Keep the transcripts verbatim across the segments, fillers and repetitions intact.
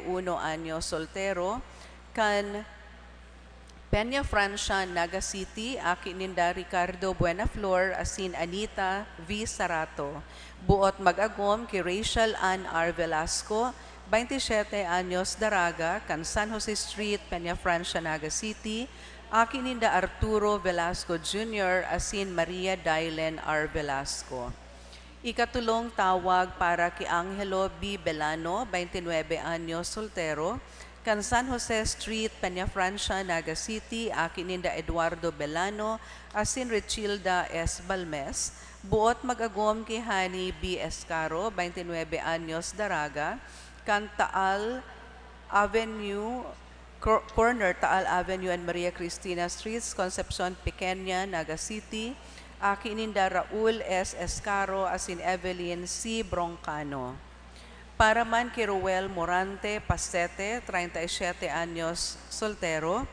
uno anyos, soltero, kan Peña Francia, Naga City, aki ninda Ricardo Buenaflor asin Anita V Sarato. Buot mag-agom ki Rachel Ann R Velasco, baynte siyete anyos, daraga, kan San Jose Street, Peña Francia, Naga City, aki ninda Arturo Velasco Junior asin Maria Dylen R Velasco. Ikatulong tawag para ki Angelo B Belano, baynte nuebe anyos, soltero, kan San Jose Street, Peña Francia, Naga City, aki ninda Eduardo Belano asin Richilda S Balmes. Buot mag-agom ki Hani B Escaro, baynte nuebe anyos, daraga, kan Taal Avenue, cor-, corner Taal Avenue and Maria Cristina Streets, Concepcion Pequeña, Naga City, aki ninda Raul S Escaro asin Evelyn C Broncano. Para man ki Roel Morante Pasete, treinta y siete anyos, soltero,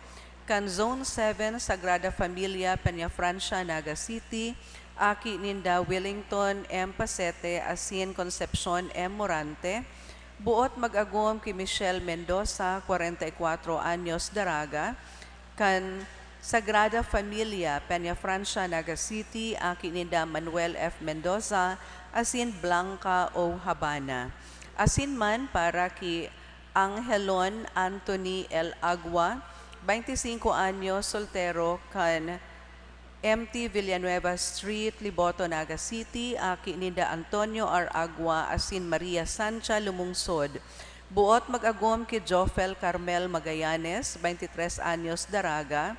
kan Zone seven Sagrada Familia, Peña Francia, Naga City, aki ninda Willington M Pasete asin Concepcion M Morante. Buot mag-agom ki Michelle Mendoza, kwarenta y kwatro anyos, daraga, kan Sagrada Familia, Peña Francia, Naga City, aki ninda Manuel F Mendoza asin Blanca O Habana. Asin man para ki Angelon Anthony L Agua, baynte singko anyos, soltero, kan M T Villanueva Street, Liboto, Naga City, aki ninda Antonio R Agua asin Maria Sancha Lumungsod. Buot mag-agom ki Jofel Carmel Magallanes, baynte tres anyos, daraga,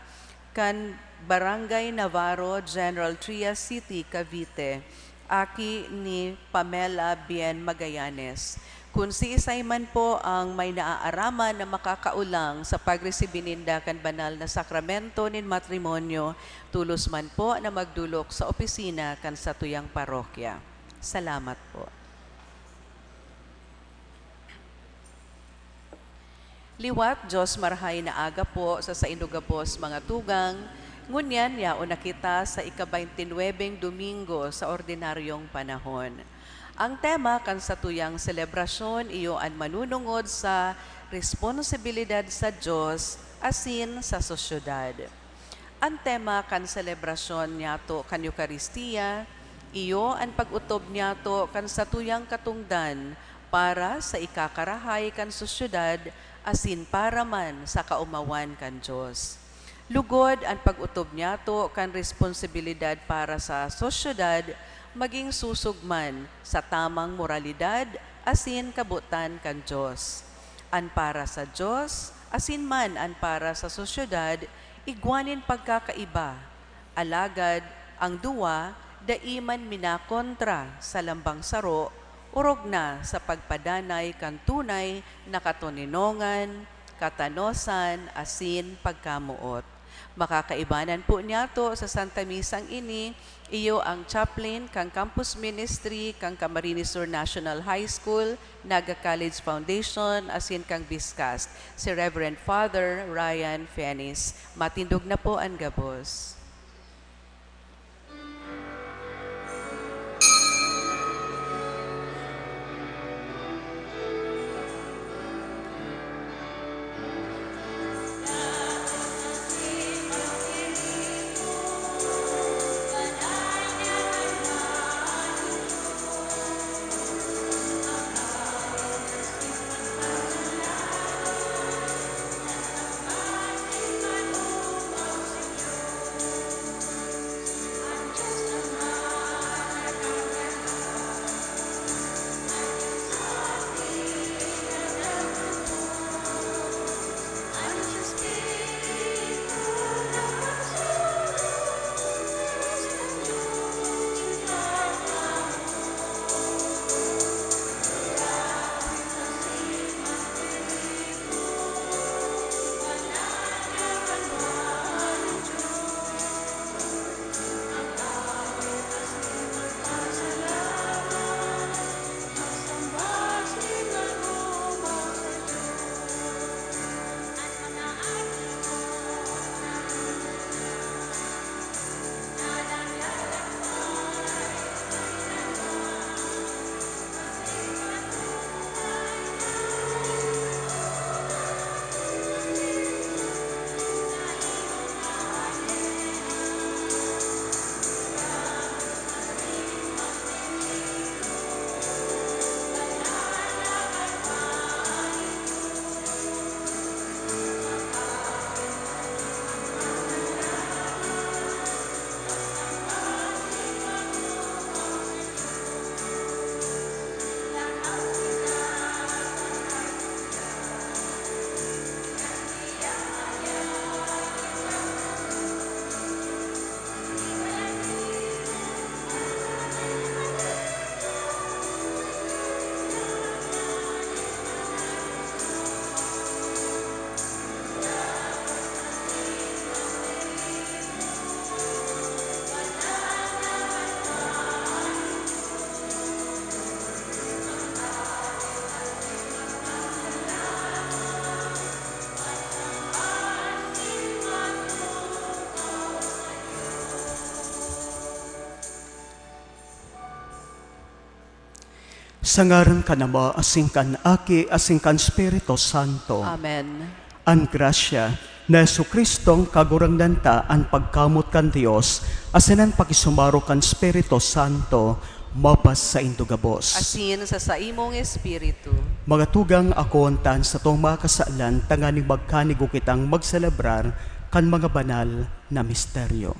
kan Barangay Navarro, General Trias City, Cavite, aki ni Pamela Bien Magallanes. Kun siisay man po ang may naaaraman na makakaolang sa pagresibi ninda kan banal na sakramento nin matrimonyo, tolos man po na magdolok sa opisina kan satuyang parokya. Salamat po. Liwat, Dios marahay na aga po sa saindo gabos, mga tugang. Ngunyan, yaon na kita sa ika-baynte nuebeng Domingo sa ordinaryong panahon. Ang tema kan satuyang selebrasyon iyo an manunungod sa responsibilidad sa Dios asin sa sosyedad. An tema kan selebrasyon niyato kan Eukaristia, iyo an pag-otob niyato kan satuyang katongdan para sa ikakarahay kan sosyedad asin para man sa kaomawan kan Dios. Lugod, an pag-otob niyato kan responsibilidad para sa sosyedad magin sosog man sa tamang moralidad asin kabotan kan Dios. An para sa Dios asin man an para sa sosyedad igwa nin pagkakaiba, alagad ang duwa dai man minakontra sa lambang saro, orog na sa pagpadanay kan tunay na katoninongan, katanosan, asin pagkamoot. Makakaibanan po niyato sa Santa Misang ini, iyo ang chaplain kan Campus Ministry kan Camarines Sur National High School, Naga College Foundation, asin kan BISCAST, si Reverend Father Ryan Fenis. Matindog na po an gabos. Sa ngaran kan Ama, asin kan Aki, asin kan Espiritu Santo. Amen. An grasya ni Jesu-Cristong Kagurangnan ta, an pagkamoot kan Dios, asin an pakisumaro kan Espiritu Santo, mapasaindo gabos. Asin sa saimong espiritu. Mga tugang, akoon ta an satong mga kasalan, tanganing magkanigo kitang magselebrar kan mga banal na misteryo.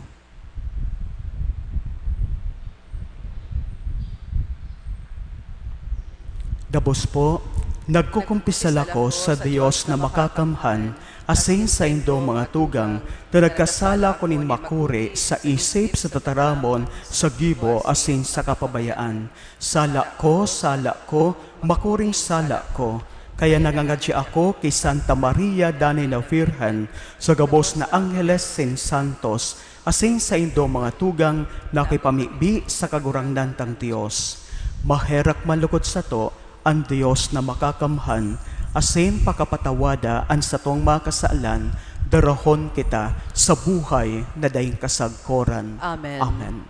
Gabos po, nagkukumpisal ako sa Dios na makakamhan, asin saindong mga tugang, na nagkasala ako nin makuri sa isip, sa tataramon, sa gibo, asin sa kapabayaan. Sala ko, sala ko, makuring sala ko. Kaya nangangadya ako ki Santa Maria danay na Virgen, sa gabos na angheles sin santos, asin saindong mga tugang na nakipamibi sa Kagurangnan tang Dios. Maherak man lugod sato an Dios na makakamhan, asin pakapatawada an satong mga kasalan, darahon kita sa buhay na daing kasagkoran. Amen. Amen.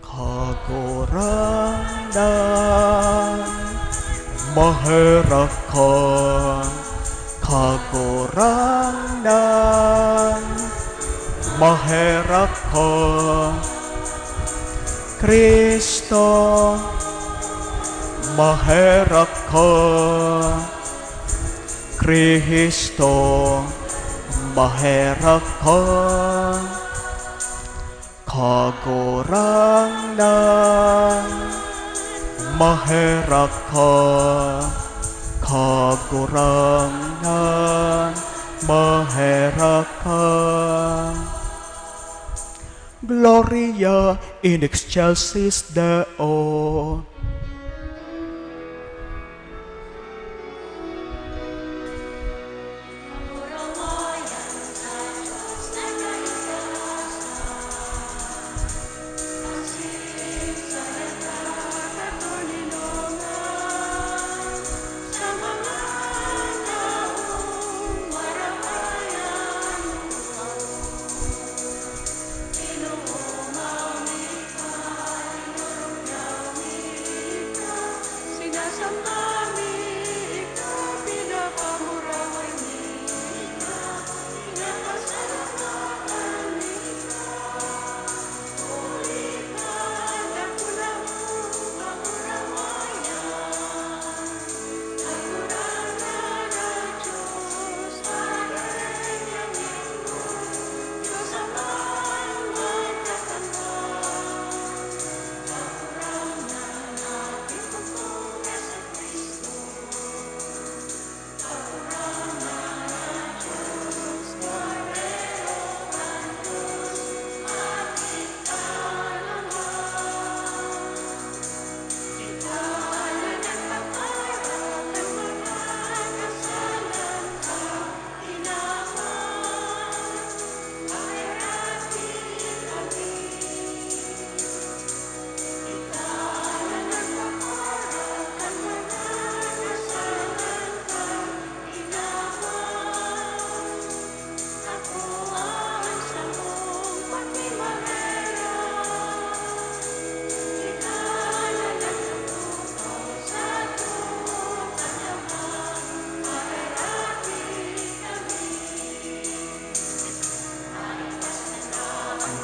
Kagurangnan, maherak ka. Kagurangnan, maherak ka. Cristo, maherak ka. Cristo, maherak ka. Kagurangnan, maherak ka. Kagurangnan, maherak ka. Gloria in excelsis Deo.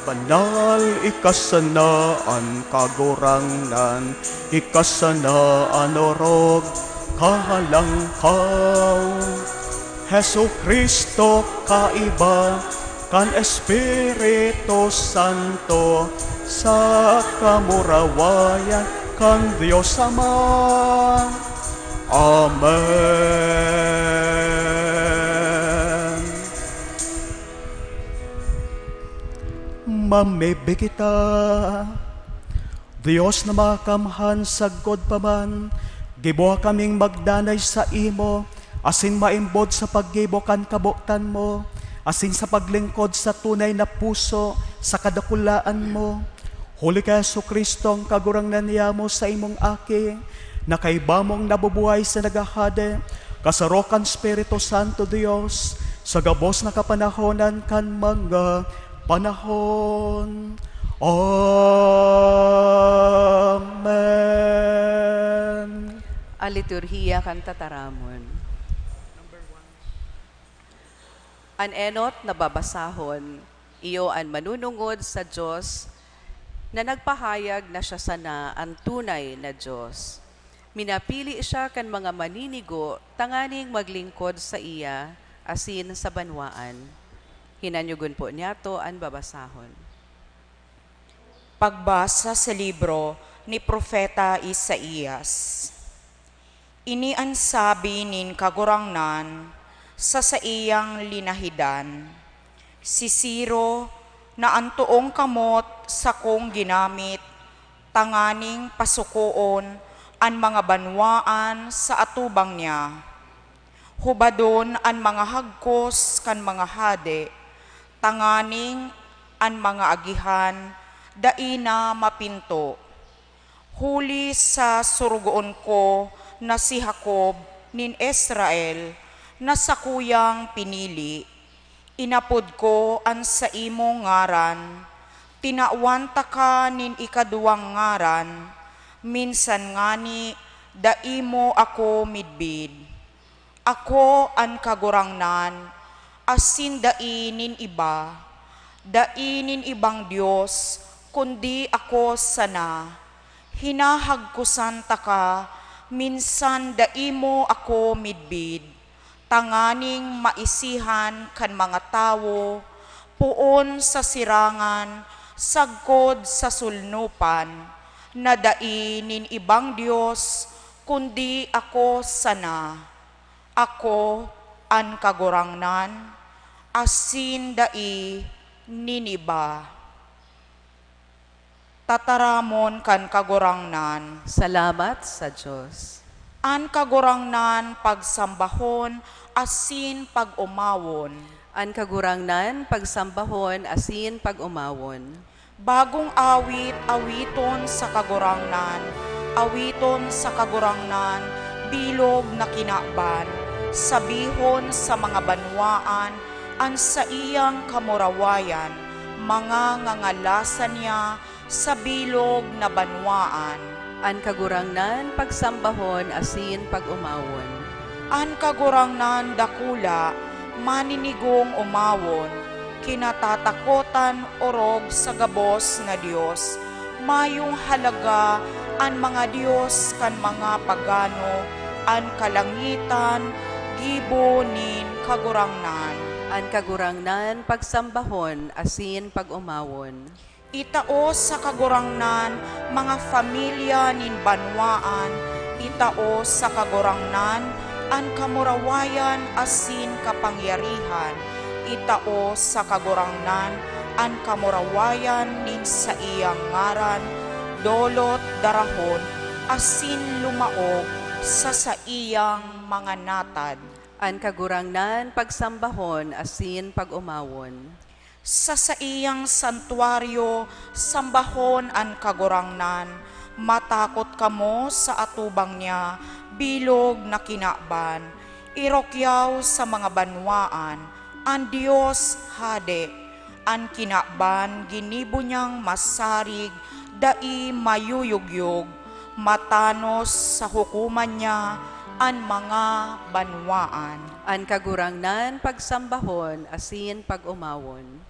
Banal, ika sana an Kagurangnan, ika sana an orog, kahalangkaw. Jesu-Cristo, kaiba kan Espiritu Santo, sa kamurawayan kan Dios Ama. Amen. Mamibi kita. Dios na makakamhan, sagkod pa man, giboha kaming magdanay saimo, asin maimbod sa paggibo kan kabotan mo, asin sa paglingkod sa tunay na puso sa kadakulaan mo. Huli ki Jesu-Cristo, an Kagurangnan niyamo, saimong Aki, na kaiba mong nabubuhay sa naghahade, kasaro kan Espiritu Santo Dios, sa gabos na kapanahonan kan mga panahon. Amen. Ang liturhiya kan tataramon. An enot na babasahon, iyo an manunungod sa Dios na nagpahayag na siya sana an tunay na Dios. Minapili siya kan mga maninigo tanganing maglingkod saiya asin sa banwaan. Hinanyogon po niyato an babasahon. Pagbasa sa libro ni Propeta Isaias. Ini an sabi nin Kagurangnan sa saiyang linahidan, "Si Ciro na an toong kamot sakong ginamit tanganing pasukoon an mga banwaan sa atubang niya. Hubadon an mga hagkos kan mga hade, tanganing an mga agihan dai na mapinto. Huli sa sorogoon ko na si Jacob nin Israel na sakuyang pinili, inapod ko an saimong ngaran, tinawan taka nin ikaduwang ngaran, minsan ngani dai mo ako midbid. Ako an Kagurangnan, asin dai nin iba, dai nin ibang Dios, kundi ako sana. Hinahagkosan taka, minsan dai mo ako midbid, tanganing maisihan kan mga tawo poon sa sirangan sagkod sa solnopan, na dai nin ibang Dios kundi ako sana. Ako an Kagurangnan, asin dai nin iba." Tataramon kan Kagurangnan. Salamat sa Dios. An Kagurangnan pagsambahon asin pag-omawon. An Kagurangnan pagsambahon asin pag-omawon. Bagong awit, awiton sa Kagurangnan, awiton sa Kagurangnan, bilog na kinaban. Sabihon sa mga banwaan an saiyang kamurawayan, mga ngangalasan niya sa bilog na banwaan. An Kagurangnan pagsambahon asin pag-omawon. An Kagurangnan dakula, maninigong omawon, kinatatakotan orog sa gabos na Dios. Mayong halaga an mga dios kan mga pagano, an kalangitan gibo nin Kagurangnan. An Kagurangnan pagsambahon asin pag-omawon. Itao sa Kagurangnan, mga familya nin banwaan, itao sa Kagurangnan an kamurawayan asin kapangyarihan, itao sa Kagurangnan an kamurawayan nin saiyang ngaran, dolot, darahon, asin lumaog sa saiyang mga natad. An Kagurangnan pagsambahon asin pag-omawon. Sa saiyang santuaryo, sambahon an Kagurangnan. Matakot kamo sa atubang niya, bilog na kinaban. Irukyaw sa mga banwaan, an Dios Hade. An kinaban ginibo niyang masarig, dai mayuyugyog. Matanos sa hukoman niya an mga banwaan. An Kagurangnan pagsambahon asin pag-omawon.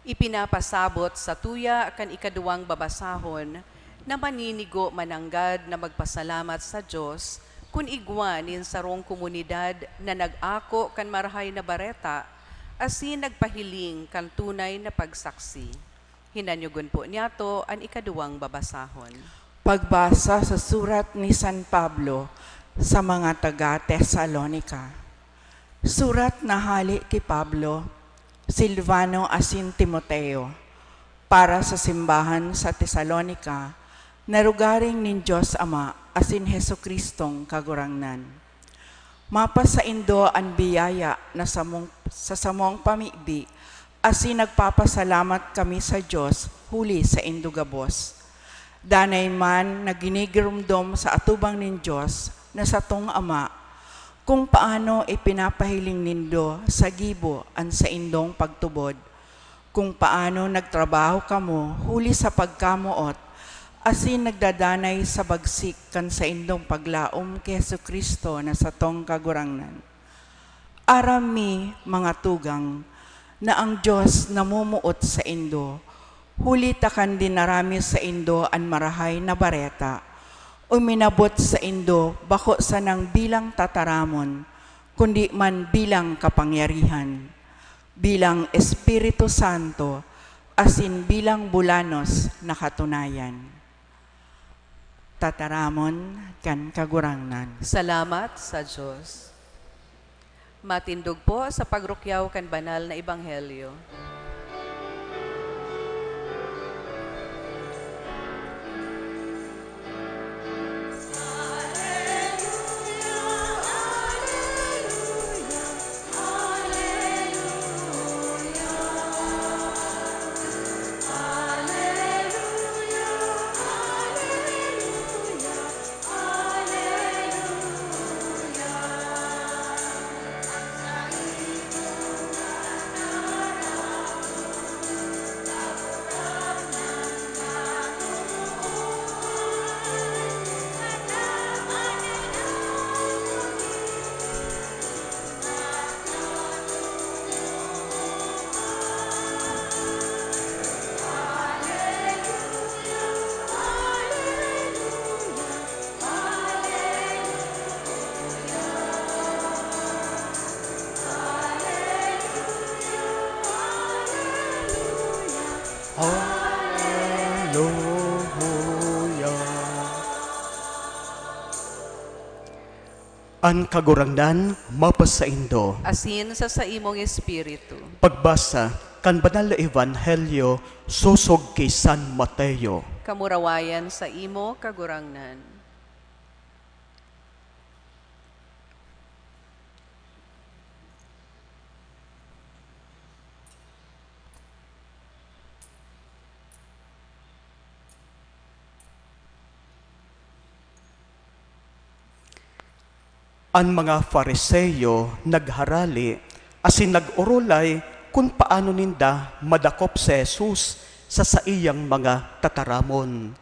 Ipinapasabot sa tuya kan ikaduwang babasahon na maninigo mananggad na magpasalamat sa Dios kun igwa nin sarong komunidad na nag-ako kan Marahay na Bareta asin nagpahiling kan tunay na pagsaksi. Hinanyogon po niyato an ikaduwang babasahon. Pagbasa sa surat ni San Pablo sa mga taga Tesalonica. Surat na hale ki Pablo, Silvano asin Timoteo, para sa simbahan sa Tesalonica, na rogaring nin Dios Ama asin Jesu-Cristong Kagurangnan. Mapasaindo an biyaya na samong, sa samong pamibi, asin nagpapasalamat kami sa Dios huli saindo gabos. Danay man na ginigiromdom sa atubang nin Dios na satong Ama, kung paano ipinapahiling nindo sa gibo an saindong pagtubod, kung paano nagtrabaho kamo huli sa pagkamoot asin nagdadanay sa bagsik kan saindong paglaom ki Jesu-Cristo na satong Kagurangnan. Aram mi, mga tugang, na ang Dios namumuot saindo, huli ta kan dinara mi saindo an Marahay na Bareta, uminabot saindo bako sanang bilang tataramon, kundi man bilang kapangyarihan, bilang Espiritu Santo, asin bilang bulanos na katunayan. Tataramon kan Kagurangnan. Salamat sa Dios. Matindog po sa pagrukyaw kan banal na ebanghelyo. Hallelujah. An Kagurangnan mapasaindo. Asin sa saimong espiritu. Pagbasa kan Banal na Ebanghelyo sosog ki San Mateo. Kamurawayan saimo, Kagurangnan. An mga Fariseo nagharale asin nag-orolay kun paano ninda madakop si Jesus sa saiyang mga tataramon.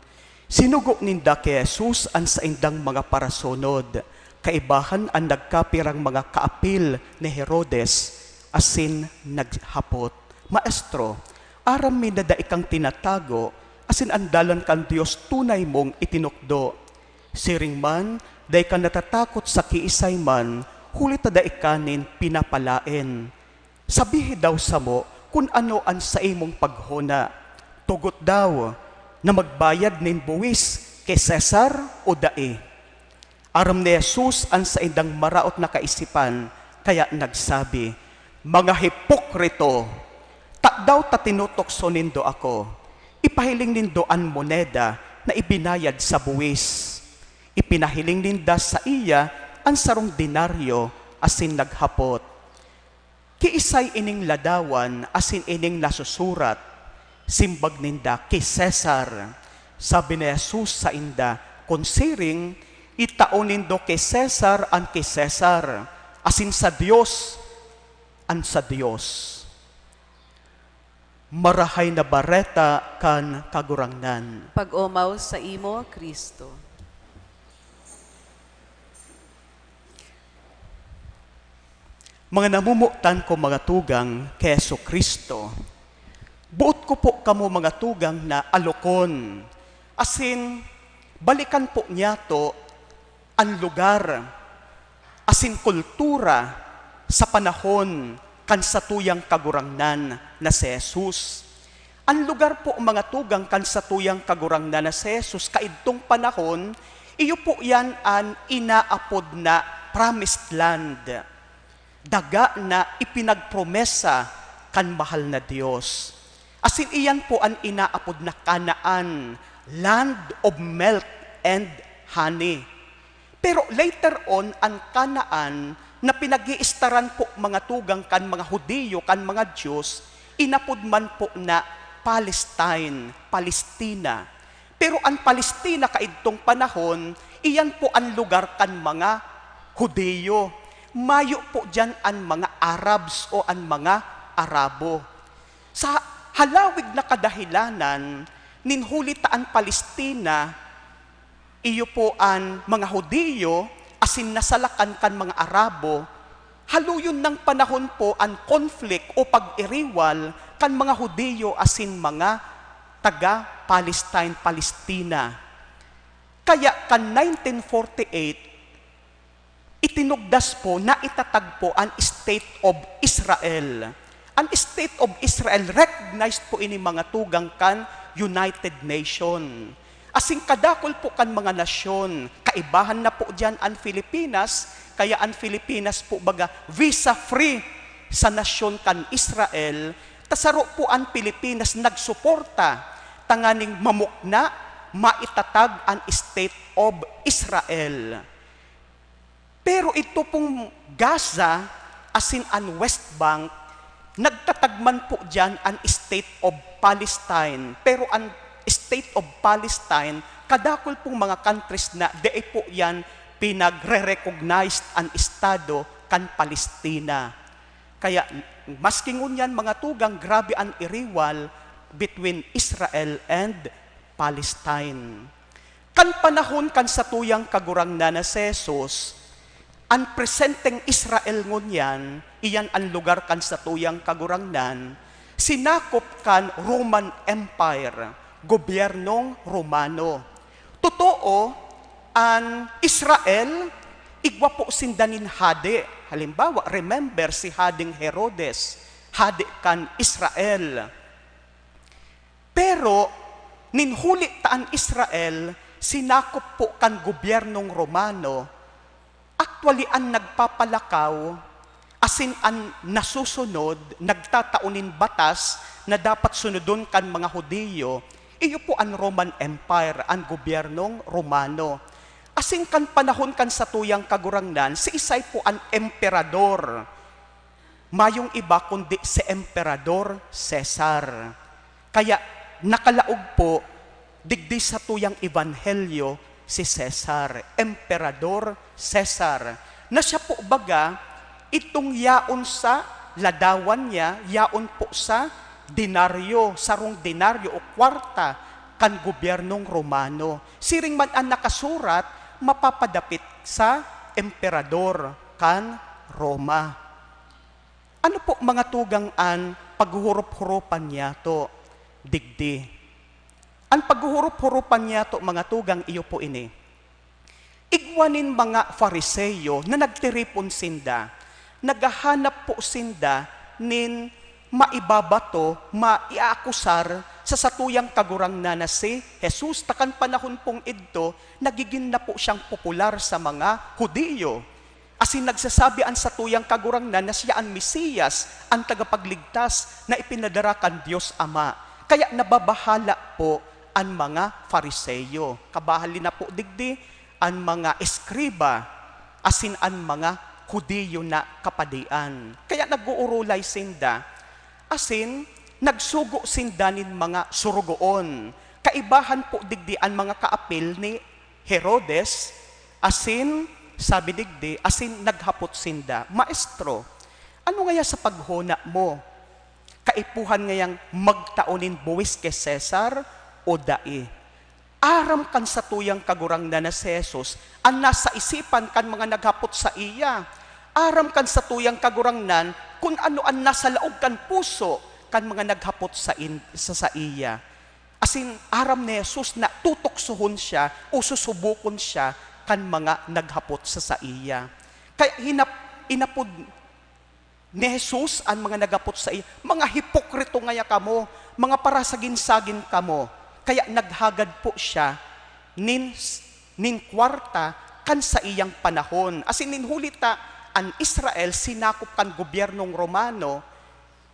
Sinugo ninda ki Jesus an saindang mga parasunod, kaibahan an nagkapirang mga kaapil ni Herodes, asin naghapot, "Maestro, aram mi na dai kang tinatago, asin an dalan kan Dios tunay mong itinukdo. Siring man, dai ka natatakot sa kiisay man, huli ta dai ka nin pinapalaen. Sabihi daw samo kun ano an saimong paghona. Tugot daw na magbayad nin buwis ki Cesar o dai?" Aram ni Jesus an saindang maraot na kaisipan, kaya nagsabi, "Mga hipokrito! Tadaw ta tinutukso nindo ako? Ipahiling nindo an moneda na ibinayad sa buwis." Ipinahiling ninda saiya an sarong denaryo asin naghapot, "Kiisay ining ladawan asin ining nasusurat?" Simbag ninda, "Ki Cesar." Sabi ni Jesus sainda, "Kun siring, itao nindo ki Cesar an ki Cesar, asin sa Dios an sa Dios." Marahay na Bareta kan Kagurangnan. Pag-omaw saimo, Cristo. Mga namomotan ko, mga tugang ki Jesu-Cristo, boot ko po kamo, mga tugang, na alokon, asin balikan po niyato an lugar asin kultura sa panahon kan satuyang Kagurangnan na si Jesus. An lugar po, mga tugang, kan satuyang Kagurangnan na si Jesus kaidtong panahon, iyo po yan an inaapod na Promised Land. Daga na ipinagpromesa kan mahal na Dios. Asin iyan po an inaapod na Canaan, land of milk and honey. Pero later on, an Canaan na pinag-iistaran po, mga tugang, kan mga Judio, kan mga Dios, inapod man po na Palestine, Palestina. Pero an Palestina kaidtong panahon, iyan po an lugar kan mga Judio. Mayo po diyan an mga Arabs o an mga Arabo. Sa halawig na kadahilanan, nin huli ta an Palestina, iyo po an mga Judio, asin nasalakan kan mga Arabo, haluyon nang panahon po an conflict o pag-iriwal kan mga Judio asin mga taga Palestine, Palestina. Kaya kan nineteen forty-eight, itinugdas po na itatag po an State of Israel. An State of Israel, recognized po ini, mga tugang, kan United Nation. Asin kadakul po kan mga nasyon, kaibahan na po diyan an Filipinas, kaya an Filipinas po, baga, visa-free sa nasyon kan Israel, ta saro po an Pilipinas nagsuporta tanganing mamukna, maitatag an State of Israel. Pero ito pong Gaza, asin an West Bank, nagtatag man po diyan an State of Palestine. Pero an State of Palestine, kadakul pong mga countries na dai po yan pinagre-recognize an Estado kan Palestina. Kaya, maski ngunyan, mga tugang, grabe an iriwal between Israel and Palestine. Kan panahon kan satuyang Kagurangnan na si Jesus, an presenteng Israel ngunyan, iyan an lugar kan satuyang Kagurangnan, sinakop kan Roman Empire, gobyernong Romano. Totoo, an Israel, igwa po sinda nin hade. Halimbawa, remember si Hading Herodes, hade kan Israel. Pero, nin huli ta an Israel, sinakop po kan gobyernong Romano, actually, an nagpapalakaw, asin an nasusunod, nagtatao nin batas na dapat sunodon kan mga Judio, iyo po an Roman Empire, an gobyernong Romano. Asin kan panahon kan satuyang Kagurangnan, siisay po an emperador? Mayong iba kundi si Emperador Cesar. Kaya nakalaog po digdi satuyang ebanghelyo si Cesar, Emperador Cesar, na siya po baga itong yaon sa ladawan niya, yaon po sa denaryo, sarong denaryo o kwarta kan gobyernong Romano. Siring man an nakasurat, mapapadapit sa emperador kan Roma. Ano po, mga tugang, an paghuhurup-hurupan niyato digdi? An paghuhurup-hurupan niyato, mga tugang, iyo po ini. Igwa nin mga Fariseo na nagtiripon sinda, naghahanap po sinda nin maibabato, maiakusar sa satuyang Kagurangnan na si Jesus. Ta kan panahon pong idto, nagigin na po siyang popular sa mga Judio. Asin nagsasabi an satuyang Kagurangnan na siya an Mesiyas, an Tagapagligtas na ipinadara kan Dios Ama. Kaya nababahala po an mga Fariseo. Kabahali na po digdi an mga eskriba asin an mga Judio na kapadian. Kaya nag-uurulay sinda, asin nagsugo sinda nin mga surugoon. Kaibahan po digdi an mga kaapil ni Herodes, asin, sabi digdi, asin naghapot sinda, "Maestro, ano ngaya sa paghona mo? Kaipuhan ngayang magtao nin buwis ki Cesar o dai?" Aram kan satuyang Kagurangnan na si Jesus an nasa isipan kan mga naghapot saiya. Aram kan satuyang Kagurangnan kun ano an nasa laog kan puso kan mga naghapot sa in-, sa saiya. Asin aram ni Jesus na tutuksohon siya o susubukon siya kan mga naghapot sa saiya. Kaya hinap-, inapod ni Jesus an mga naghapot saiya, "Mga hipokrito ngaya kamo, mga parasagin-sagin kamo." Kaya naghagad po siya nin, nin kwarta kan saiyang panahon. Asin nin huli ta an Israel sinakop kan gobyernong Romano,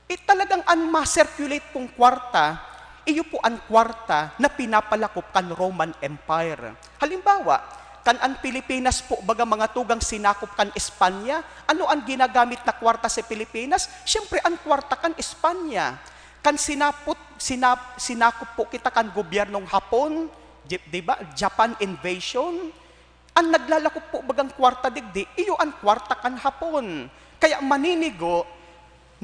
eh, talagang an ma-circulate pong kwarta, iyo po an kwarta na pinapalakop kan Roman Empire. Halimbawa, kan an Pilipinas po, baga, mga tugang, sinakop kan Espanya, ano an ginagamit na kwarta sa Pilipinas? Siyempre, an kwarta kan Espanya. Kan sinapot, sinap-, sinakop po kita kan gobyernong Hapon, Di, di ba? Japan invasion. An naglalakop po bagang kwarta digdi, iyo an kwarta kan Hapon. Kaya maninigo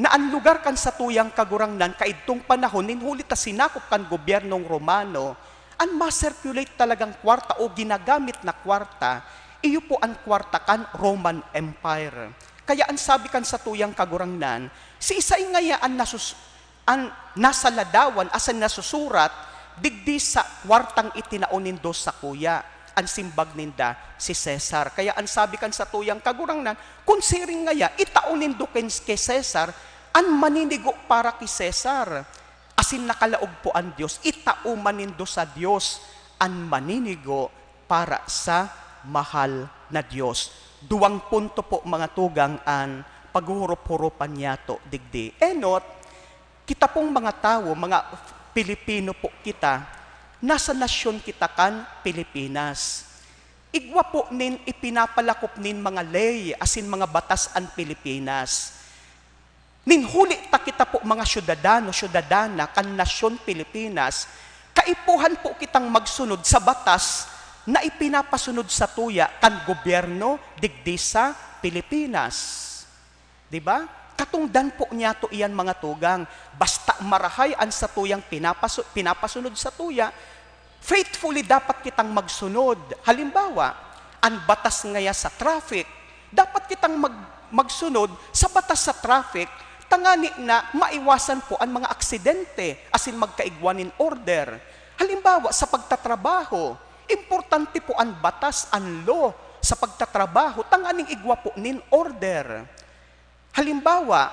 na an lugar kan satuyang Kagurangnan kaidtong panahon, nin huli ta sinakop kan gobyernong Romano, an ma-circulate talagang kwarta o ginagamit na kwarta, iyo po an kwarta kan Roman Empire. Kaya an sabi kan satuyang Kagurangnan, siisay ngaya an nasus-, an nasa ladawan asin nasusurat digdi sa kwartang itinao nindo sakuya? An simbag ninda, "Si Cesar." Kaya an sabi kan satuyang Kagurangnan, "Kun siring ngaya, itao nindo kin, ki Cesar an maninigo para ki Cesar." Asin nakalaog po an Dios, itao man nindo sa Dios an maninigo para sa mahal na Dios. Duwang punto po, mga tugang, an paghuhurup-hurupan niyato digdi. Enot, kita pong mga tawo, mga Pilipino po kita, nasa nasyon kita kan Pilipinas. Igwa po nin ipinapalakop nin mga ley asin mga batas an Pilipinas. Nin huli ta kita po mga syudadano, syudadana kan nasyon Pilipinas, kaipuhan po kitang magsunod sa batas na ipinapasunod satuya kan gobyerno digdi sa Pilipinas. Di ba? Katungdan po niyato iyan, mga tugang. Basta marahay an satuyang pinapasu-, pinapasunod satuya, faithfully dapat kitang magsunod. Halimbawa, an batas ngaya sa traffic, dapat kitang mag-, magsunod sa batas sa traffic tangani na maiwasan po an mga aksidente asin magkaigwa nin order. Halimbawa, sa pagtatrabaho, importante po an batas, an law sa pagtatrabaho tanganing igwa po nin order. Halimbawa,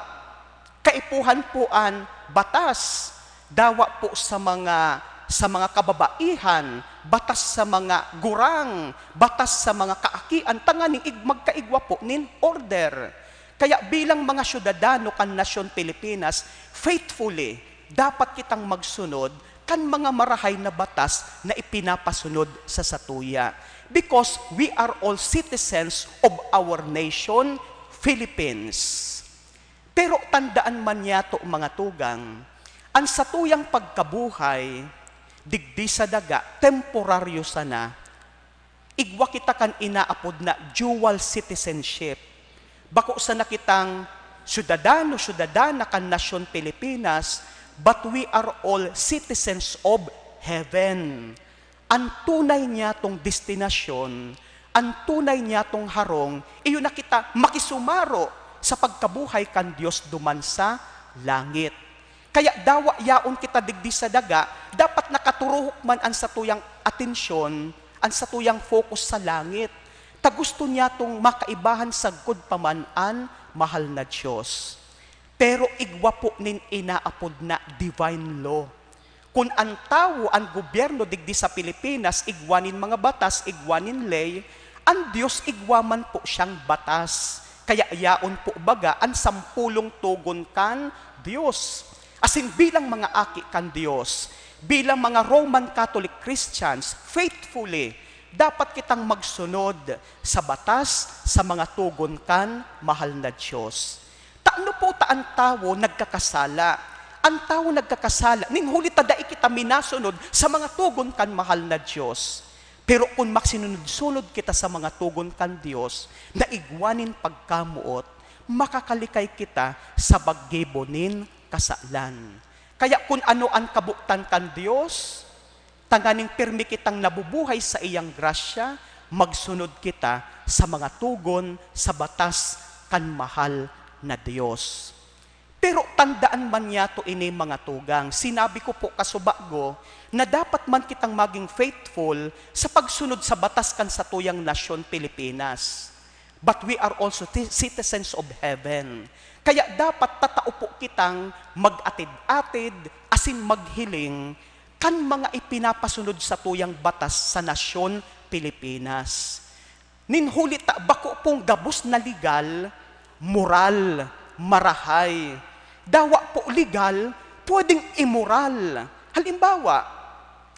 kaipuhan po an batas, dawa po sa mga, sa mga kababaihan, batas sa mga gurang, batas sa mga kaakian, tanganing ig-, magkaigwa po nin order. Kaya bilang mga syudadano kan nasyon Pilipinas, faithfully, dapat kitang magsunod kan mga marahay na batas na ipinapasunod sa satuya. Because we are all citizens of our nation, Philippines. Pero tandaan man niyato, mga tugang, an satuyang pagkabuhay digdi sa daga, temporaryo sana. Igwa kita kan inaapod na dual citizenship. Bako sana kitang syudadano, syudadana kan nasyon Pilipinas, but we are all citizens of heaven. An tunay niyatong destinasyon, an tunay niyatong harong, iyo na kita makisumaro sa pagkabuhay kan Dios duman sa langit. Kaya dawa yaon kita digdi sa daga, dapat nakaturuhok man an satuyang atensyon, an satuyang focus sa langit, ta gusto niyatong makaibahan sagkod pa man an mahal na Dios. Pero igwa po nin inaapod na divine law. Kun an tawo, an gobyerno digdi sa Pilipinas, igwa nin mga batas, igwa nin ley, an Dios igwa man po siyang batas. Kaya yaon po baga an sampolong togon kan Dios. Asin bilang mga aki kan Dios, bilang mga Roman Catholic Christians, faithfully, dapat kitang magsunod sa batas, sa mga togon kan mahal na Dios. Tano po ta an tawo nagkakasala? An tawo nagkakasala, nin huli ta dai kita minasunod sa mga togon kan mahal na Dios. Pero kun magsinunod-sunod kita sa mga togon kan Dios, na igwa nin pagkamoot, makakalikay kita sa baggibo nin kasalan. Kaya kun ano an kabotan kan Dios, tanganing pirmi kitang nabubuhay sa iyang grasya, magsunod kita sa mga togon sa batas kan mahal na Dios. Pero tandaan man niyato ini, mga tugang, sinabi ko po kasubago na dapat man kitang maging faithful sa pagsunod sa batas kan satuyang nasyon, Pilipinas. But we are also ti-, citizens of heaven. Kaya dapat tatao po kitang mag-atid-atid asin maghiling kan mga ipinapasunod satuyang batas sa nasyon Pilipinas. Nin huli ta bako pong gabos na legal, moral, marahay. Dawa po legal, pwedeng imoral. Halimbawa,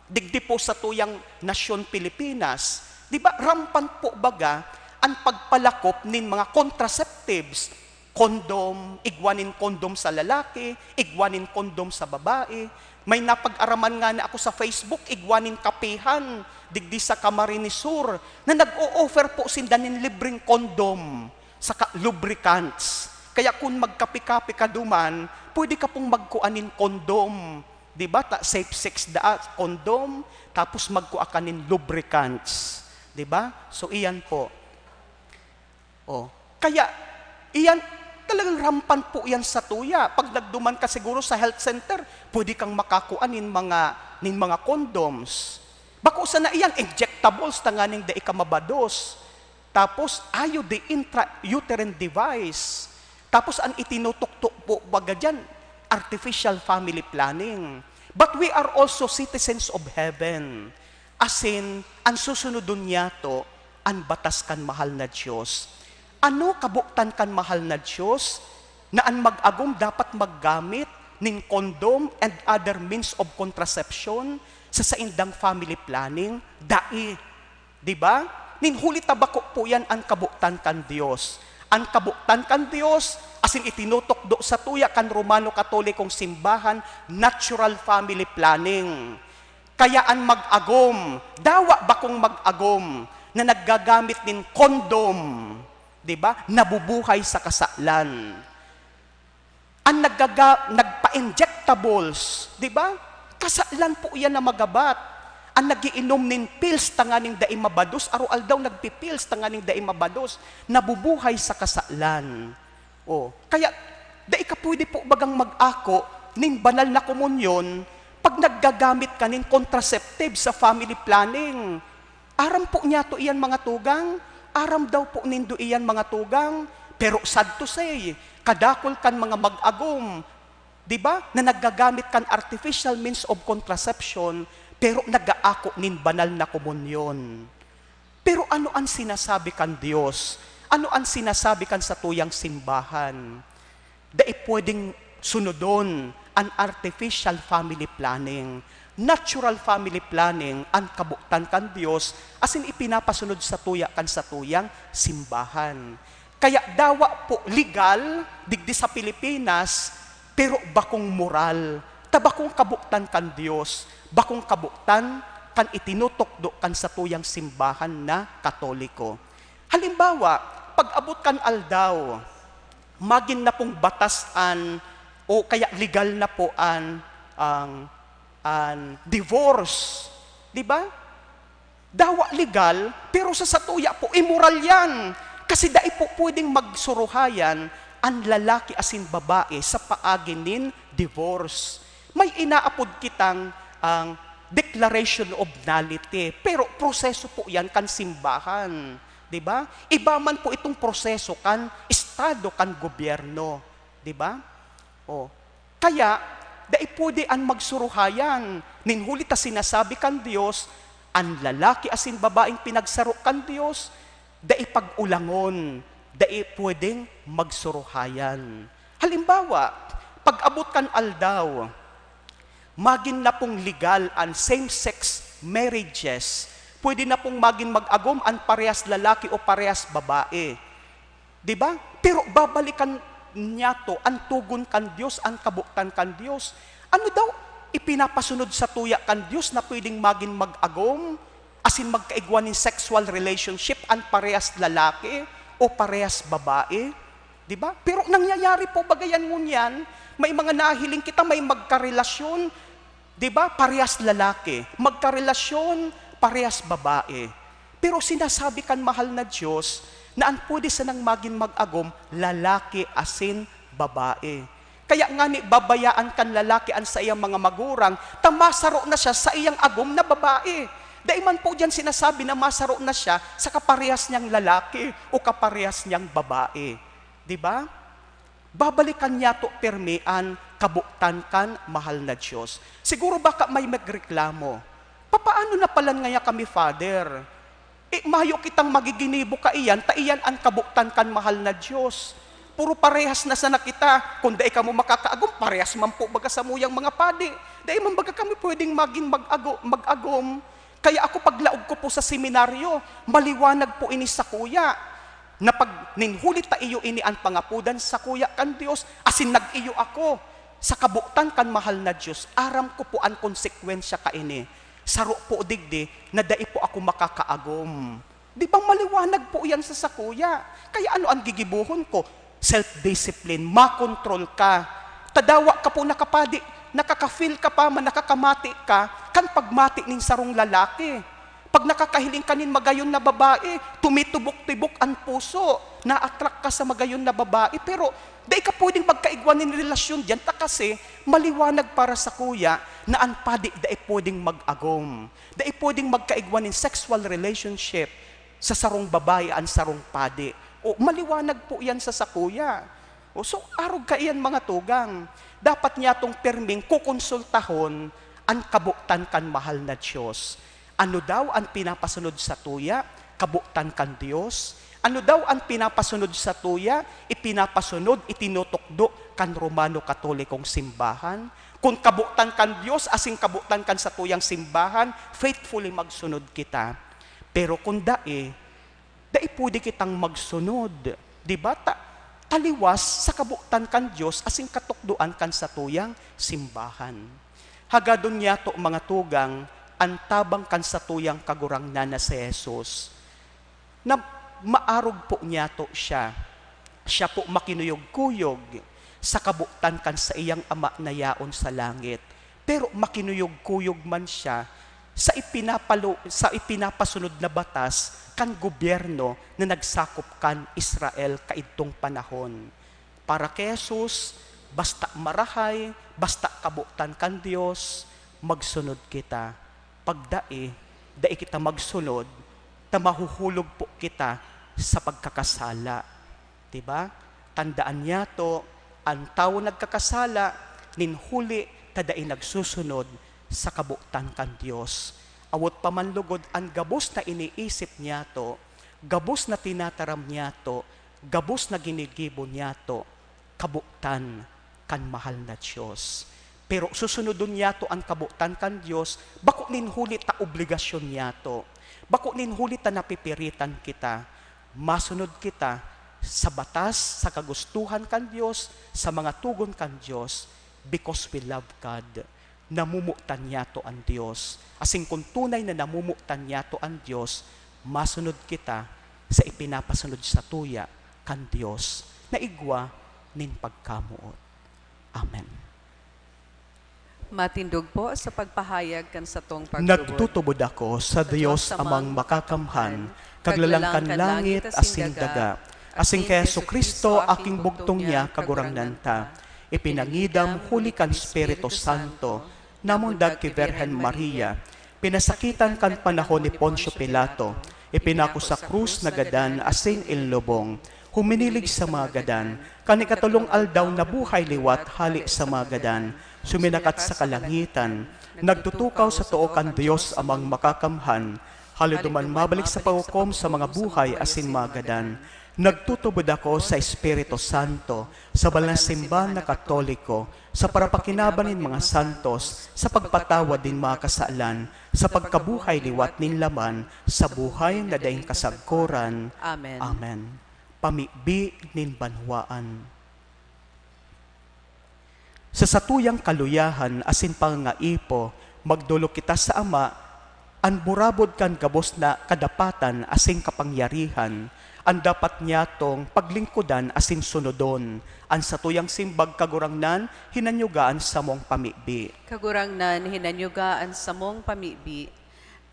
digdi po satuyang nasyon Pilipinas, di ba, rampant po baga an pagpalakop nin mga contraceptives, condom, igwa nin condom sa lalaki, igwa nin condom sa babae. May napag-araman ngani ako sa Facebook, igwa nin kapehan, digdi sa Camarines Sur, na nag-o-offer po sinda nin libreng condom, saka lubricants. Kaya kun magkape-kape ka duman, pwede ka pong magkua nin condom. Di ba? Ta-, safe sex daa, condom, tapos magkua ka nin lubricants. Di ba? So, iyan po. Oh, kaya iyan, talagang rampant po iyan satuya. Pag nagduman ka siguro sa health center, pwede kang makakua nin mga, nin mga condoms. Bako sana iyan, injectables, tanganing dai ka mabados. Tapos, I U D, intrauterine device. Tapos, ang itinutuktok po baga diyan, artificial family planning. But we are also citizens of heaven. Asin, ang susunodon niyato, an batas kan mahal na Dios. Ano kabotan kan mahal na Dios na an mag-agom dapat maggamit nin condom and other means of contraception sa saindang family planning? Dai. Di ba? Nin huli ta bako po yan an kabotan kan Dios. An kabotan kan Dios, asin itinutukdo satuya kan Romano Katolikong Simbahan, natural family planning. Kaya an mag-agom, dawa bakong mag-agom na naggagamit nin condom, di ba? Nabubuhay sa kasalan. An naggaga-, nagpa-injectables, di ba? Kasalan po iyan na magabat. An nagiinom nin pills tanganing dai mabados, aroaldaw nagpi-pills tanganing dai mabados, nabubuhay sa kasalan. Oh, kaya dai ka pwede po bagang mag-ako nin banal na komunyon pag naggagamit ka nin contraceptive sa family planning. Aram po niyato iyan, mga tugang? Aram daw po nindo iyan, mga tugang? Pero sad to say, kadakul kan mga mag-agom, di ba, na naggagamit kan artificial means of contraception, pero nag-aako nin banal na komunyon. Pero ano an sinasabi kan Dios? Ano an sinasabi kan satuyang simbahan? Dai pwedeng sunodon an artificial family planning. Natural family planning an kabotan kan Dios, asin ipinapasunod satuya kan satuyang simbahan. Kaya dawa po legal digdi sa Pilipinas, pero bakong moral, ta bakong kabotan kan Dios, bakong kabotan kan itinutukdo kan satuyang simbahan na Katoliko. Halimbawa, pag-abot kan aldaw, magin na pong batas an, o kaya legal na po an, ang, an divorce. Di ba? Dawa legal, pero sa satuya po, imoral yan. Kasi dai po pwedeng magsuruhayan an lalaki asin babae sa paagi nin divorce. May inaapod kitang, ang declaration of nullity, pero proseso po yan kan simbahan, di ba? Iba man po itong proseso kan estado, kan gobyerno, di ba? Oh. Kaya, dai pwede an magsuruhayan. Nin huli ta sinasabi kan Dios, an lalaki asin babaeng pinagsaro kan Dios, dai pag-ulangon, dai pwedeng magsuruhayan. Halimbawa, pag-abot kan aldaw, magin na pong legal an same-sex marriages. Pwede na pong magin mag-agom an parehas lalaki o parehas babae. Di ba? Pero babalikan niyato an togon kan Dios, an kabotan kan Dios. Ano daw ipinapasunod satuya kan Dios na pwedeng magin mag-agom asin magkaigwa nin sexual relationship an parehas lalaki o parehas babae? Di ba? Pero nangyayari po ba gayan ngunyan? May mga nahiling kita, may magkarelasyon, di ba, parehas lalaki, magkarelasyon, parehas babae. Pero sinasabi kan mahal na Dios na an pwede sanang magin mag-agom, lalaki asin babae. Kaya ngani, babayaan kan lalaki an saiyang mga magurang, ta masaro na siya sa iyang agom na babae. Dai man po diyan sinasabi na masaro na siya sa kaparehas niyang lalaki o kaparehas niyang babae. Di ba? Babalikan niyato pirmi an kabotan kan mahal na Dios. Siguro baka may magreklamo, "Papaano na palan ngaya kami, Father? Eh, mayo kitang magiginibo kaiyan, ta iyan an kabotan kan mahal na Dios. Puro parehas na sana kita. Kun dai kamo makakaagom, parehas man po baga samuyang mga padi. Dai man baga kami pwedeng magin mag-ago-, mag-agom." Kaya ako, paglaog ko po sa seminaryo, maliwanag po ini sakuya, na pag nin huli ta iyo ini an pangapodan sakuya kan Dios, asin nag-iyo ako. Sa kabotan kan mahal na Dios, aram ko po an konsekwensya kaini. Saro po digdi na dai po ako makakaagom. Di ba maliwanag po yan sa sakuya? Kaya ano an gigibohon ko? Self-discipline, makontrol ka. Tadawa ka po nakapadi, nakaka-feel ka pa man, nakakamati ka, kan pagmati nin sarong lalaki. Pag nakakahiling ka nin magayon na babae, tumitibok-tibok an puso, na-attract ka sa magayon na babae, pero dai ka pwedeng magkaigwa nin relasyon diyan, ta kasi maliwanag para sakuya na an padi dai pwedeng mag-agom. Dai pwedeng magkaigwa nin sexual relationship sa sarong babae an sarong padi. O, maliwanag po yan sa sakuya. O, so, arog kaiyan, mga tugang. Dapat niyatong pirming kukonsultahon an kabotan kan mahal na Dios. Ano daw an pinapasunod satuya? Kabotan kan Dios? Ano daw an pinapasunod satuya? Ipinapasunod, itinutukdo kan Romano Katolikong Simbahan? Kun kabotan kan Dios asin kabotan kan satuyang simbahan, faithfully magsunod kita. Pero kun dai, dai pwede kitang magsunod, di ba? Ta-, taliwas sa kabotan kan Dios asin katukdoan kan satuyang simbahan. Hagadon niyato, mga tugang, an tabang kan satuyang Kagurangnan na si Jesus, na maarog po niyato siya. Siya po makinuyog-kuyog sa kabotan kan saiyang Ama na yaon sa langit, pero makinuyog-kuyog man siya sa ipinapalo-, sa ipinapasunod na batas kan gobyerno na nagsakop kan Israel kaidtong panahon. Para ki Jesus, basta marahay, basta kabotan kan Dios, magsunod kita. Pag dai, dai kita magsunod, ta mahuhulog po kita sa pagkakasala. Di ba? Tandaan niyato, an tawo nagkakasala nin huli ta dai nagsusunod sa kabotan kan Dios. Awot pa man lugod an gabos na iniisip niyato, gabos na tinataram niyato, gabos na ginigibo niyato, kabotan kan mahal na Dios. Pero susunodon niyato an kabotan kan Dios, bako nin huli ta obligasyon niyato. Bako nin huli ta napipiritan kita. Masunod kita sa batas, sa kagustuhan kan Dios, sa mga togon kan Dios, because we love God. Namomotan niyato an Dios. Asin kun tunay na namomotan niyato an Dios, masunod kita sa ipinapasunod satuya kan Dios na igwa nin pagkamoot. Amen. Matindog po sa pagpahayag kan satong pagtubod. Nagtutubod ako sa Dios Amang Makakamhan, Kaglalang kan langit asin daga, asin kay Jesu-Cristo, aking bugtong niya, Kagurangnan ta, ipinangidam huli kan Espiritu Santo, namundag ki Birhen Maria, pinasakitan kan panahon ni Poncio Pilato, ipinako sa krus, nagadan asin inlubong, huminilig sa mga gadan, kan ikatolong aldaw nabuhay liwat hale sa mga gadan, suminakat sa kalangitan, nagtutukaw sa too kan Dios Amang Makakamhan, haloy duman mabalik sa paghukom sa mga buhay asin mga gadan. Nagtutubod ako sa Espiritu Santo, sa banal na simbahan na Katoliko, sa parapakinaban nin mga santos, sa pagpatawad nin mga kasalan, sa pagkabuhay liwat nin laman, sa buhay na daing kasagkoran. Amen. Amen. Pamibi nin banwaan. Sa satuyang kaluyahan asin pangangaipo, magdolok kita sa Ama, an burabod kan gabos na kadapatan asin kapangyarihan, an dapat niyatong paglingkodan asin sunodon. An satuyang simbag, Kagurangnan, hinanyuga an samong pamibi. Kagurangnan, hinanyuga an samong pamibi.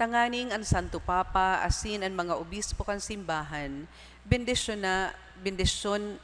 Tanganing an Santo Papa asin an mga obispo kan simbahan, bendisyona-, bendisyon-,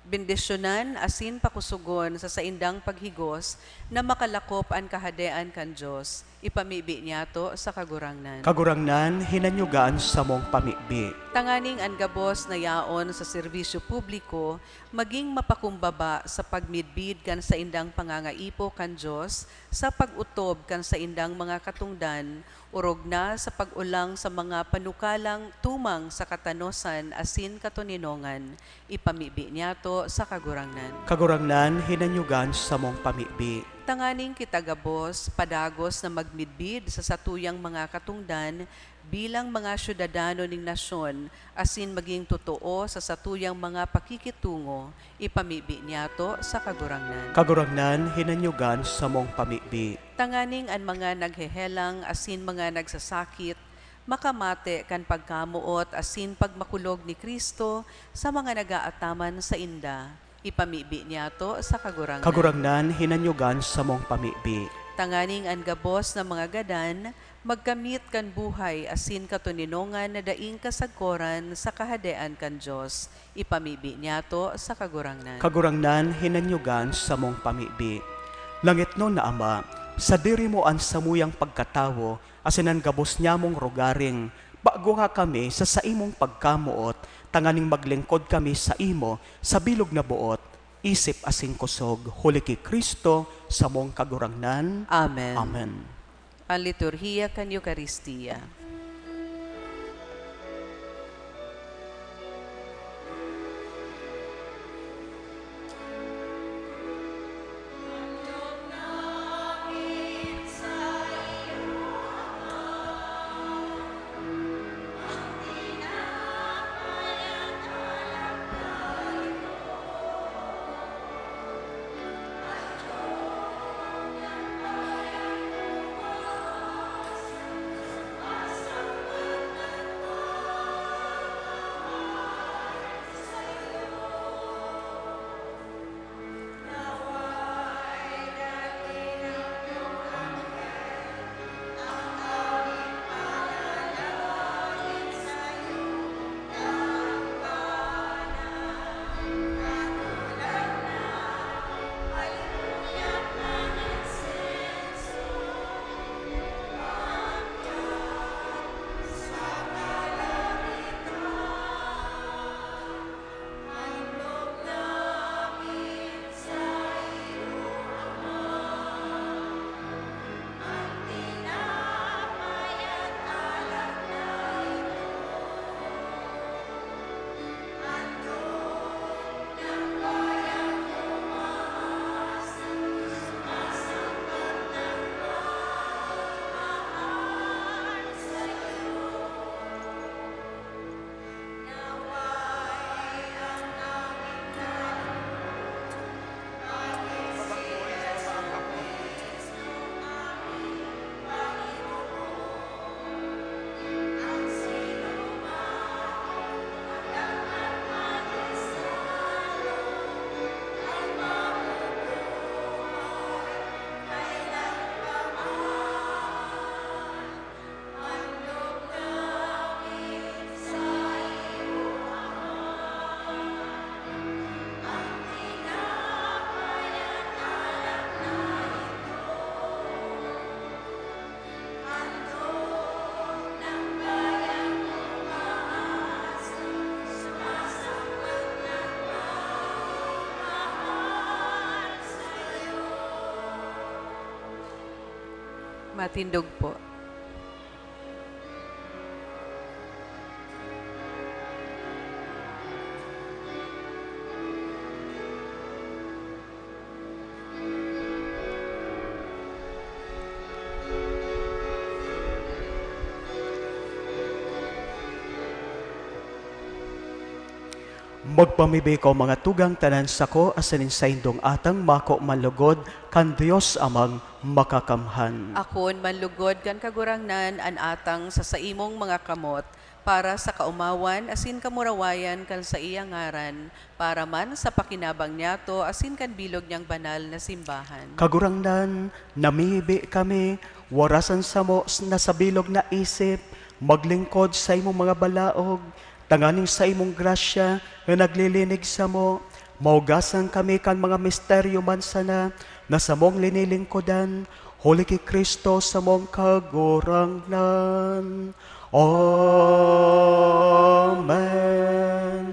bendisyonan asin pakusogon sa saindang paghigos na makalakop an Kahadean kan Dios. Ipamibi niyato sa Kagurangnan. Kagurangnan, hinanyuga an samong pamibi. Tanganing an gabos na yaon sa serbisyo publiko magin mapakumbaba sa pagmidbid kan saindang pangangaipo kan Dios, sa pag-otob kan saindang mga katongdan, Orog na sa pag-olang sa mga panukalang tumang sa katanosan asin katoninongan, ipamibi niyato sa Kagurangnan. Kagurangnan, hinanyogan samong pamibi. Tanganing kita gabos, padagos na magmidbid sa satuyang mga katongdan bilang mga syudadano ning nasyon, asin magin totoo sa satuyang mga pakikitungo, ipamibi niyato sa Kagurangnan. Kagurangnan, hinanyogan samong pamibi. Tanganing an mga naghehelang asin mga nagsasakit makamate kan pagkamoot asin pagmakulog ni Cristo sa mga nag-aataman sainda, ipamibi niyato sa Kagurangnan. Kagurangnan, hinanyogan samong pamibi. Tanganing an gabos na mga gadan magkamit kan buhay asin katoninongan na daing kasagkoran sa Kahadean kan Dios, ipamibi niyato sa Kagurangnan. Kagurangnan, hinanyogan samong pamibi. Langitnon na Ama, sadiri mo an samuyang pagkatawo asin an gabos nyamong rogaring, pagguha kami sa saimong pagkamoot, tanganing maglingkod kami saimo sa bilog na boot, isip asin kosog, huli ki Cristo, samong Kagurangnan. Amen. Amen. An liturhiya kan Eukaristia. Matindog po. Magpamibi ko, mga tugang, tanan sako asin in saindong atang mako manlugod kan Dios Amang Makakamhan. Akoon manlugod kan Kagurangnan an atang sa saimong mga kamot, para sa kaomawan asin kamurawayan kan saiyang ngaran, para man sa pakinabang niyato asin kan bilog niyang banal na simbahan. Kagurangnan, namibi kami, warasan samo na sa bilog na isip, maglingkod sa imong mga balaog, tanganing sa imong grasya na naglilinig samo, maugasan kami kan mga misteryo man sana na samong linilingkodan, huli ki Cristo samong Kagurangnan. Amen.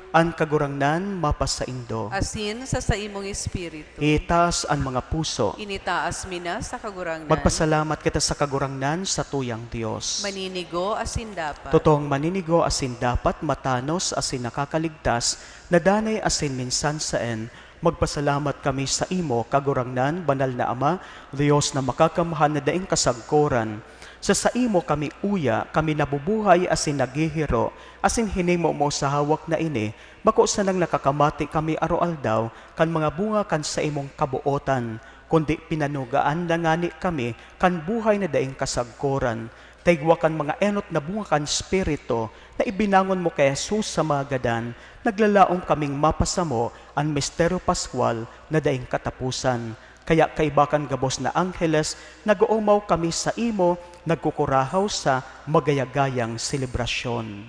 An Kagurangnan mapasaindo. Asin sa saimong espiritu. Itaas an mga puso. Initaas mi na sa Kagurangnan. Magpasalamat kita sa Kagurangnan, sa tuyang Dios. Maninigo asin dapat. Totoong maninigo asin dapat, matanos asin nakakaligtas, na danay asin minsan saen, magpasalamat kami saimo, Kagurangnan, Banal na Ama, Dios na makakamhan na daing kasagkoran. Sa saimo kami uya, kami nabubuhay asin naghihiro, asin hinimo mo sa hawak na ini, bako sanang nakakamati kami aroaldaw kan mga bunga kan saimong kabootan, kundi pinanugaan na ngani kami kan buhay na daing kasagkoran, ta igwa kan mga enot na bunga kan Espiritu na ibinangon mo ki Jesus sa mga gadan, naglalaom kaming mapasamo an misteryo paskwal na daing kataposan. Kaya kaiba kan gabos na angheles, nag-oomaw kami saimo, nagkukurahaw sa magayagayang selebrasyon.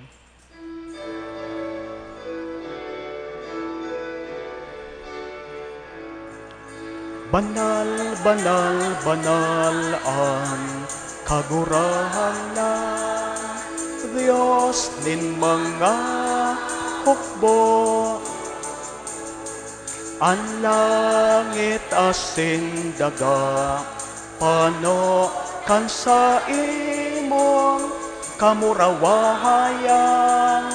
Banal, banal, banal an Kagurangnan, Dios nin mga hukbo. An langit asin daga pano kan saimong kamurawayan.